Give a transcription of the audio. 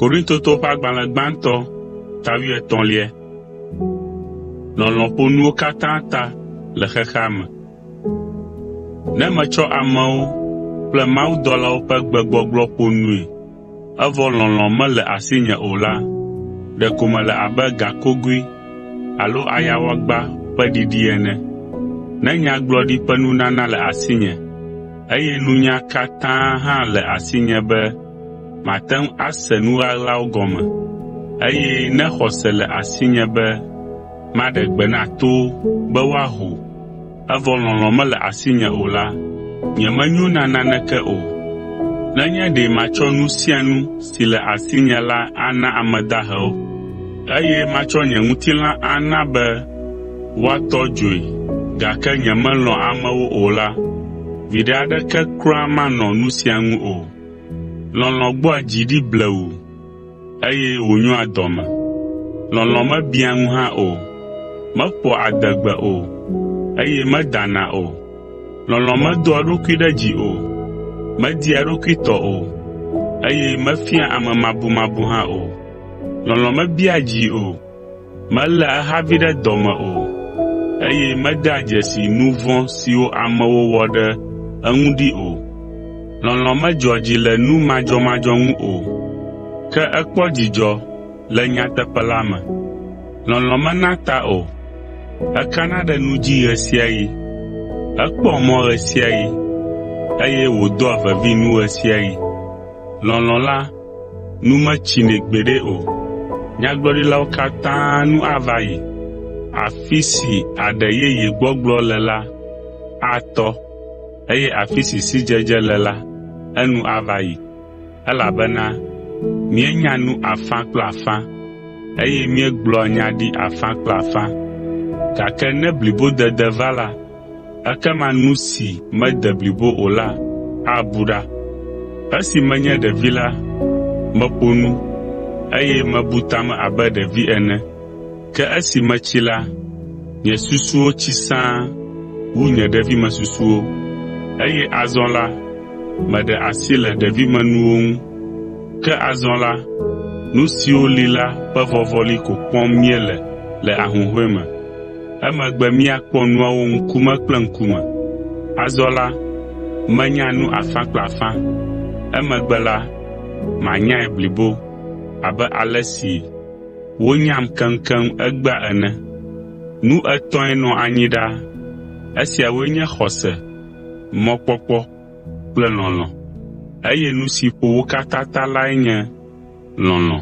Korintotɔwo ƒe agbalẽ gbãtɔ ta wuietɔ̃lia. Lɔlɔ̃ ƒo nuwo katã ta le xexea me. Ne metsɔ amewo kple mawudɔlawo ƒe gbegbɔgblɔ ƒo nui evɔ lɔlɔ̃ mele asinye o la, ɖeko mele abe gakogoe alo ayawɔgba ƒe ɖiɖi ene. Ne nyagblɔɖi ƒe nunana le asinye, eye nunya katã hã le asinye be mate ŋu ase nu ɣaɣlawo gɔme, eye ne xɔse le asinye be maɖe gbe na towo be woaho, evɔ lɔlɔ̃ mele asinye o la, nyemenyo na naneke o. Nenye ɖe matsɔ nu sia nu si le asinye la ana ame dahewo, eye matsɔ nye ŋutilã ana be woatɔ dzoe gake nyemelɔ̃a amewo o la, viɖe aɖeke kura manɔ nu sia ŋu o. Lɔlɔ̃ gbɔa dzi ɖi blewuu, eye wònyoa dɔme. Lɔlɔ̃ mebiã ŋu hã o, meƒoa adegbe o, eye medana o. Lɔlɔ̃ medoa eɖokui ɖe dzi o, media eɖokui tɔ o, eye mefiaa amemabumabu hã o. Lɔlɔ̃ mebiaa dzi o, meléa ehavi ɖe dɔ me o, eye medea dzesi nu vɔ̃ siwo amewo wɔ ɖe eŋu ɖi o. Lɔlɔ̃ medzɔa dzi le nu madzɔmadzɔ ŋu o, ke ekpɔa dzidzɔ le nyateƒe la me. Lɔlɔ̃ menaa ta o, ekana ɖe nu dzi ɣe sia ɣi, ekpɔa mɔ ɣe sia ɣi, eye wòdoa vevi nu ɣe sia ɣi. Lɔlɔ̃ la nu metsinɛ gbeɖe o. Nyagblɔɖilawo katã nu ava yi. Afi si aɖe yeye gbɔgblɔ le la atɔ eye afi si sidzedze le la, enu ava yi, elabena míenya nu afã kple afã, eye míegblɔa nya ɖi afã kple afã. Gake ne blibodede va la, ekema nu si mede blibo o la abu ɖa. Esi menye ɖevi la, meƒo nu, eye mebu ta me abe ɖevi ene. Ke esi metsi la, nye susuwo tsi sãa wu nye ɖevimesusuwo, eye azɔ la, meɖe asi le ɖevimenuwo ŋu. Ke azɔ la, nu siwo li la ƒe vɔvɔli ko kpɔm míele le ahuhɔ̃e me. Emegbe míakpɔ nuawo ŋkume kple ŋkume. Azɔ la, menya nu afã kple afã. Emegbe la, manyae blibo abe ale si wonyam keŋkeŋ egbea ene. Nu etɔ̃e nɔa anyi ɖaa; esiawoe nye xɔse, mɔkpɔkpɔ kple lɔlɔ̃. Eye nu si ƒo wo katã ta lae nye lɔlɔ̃.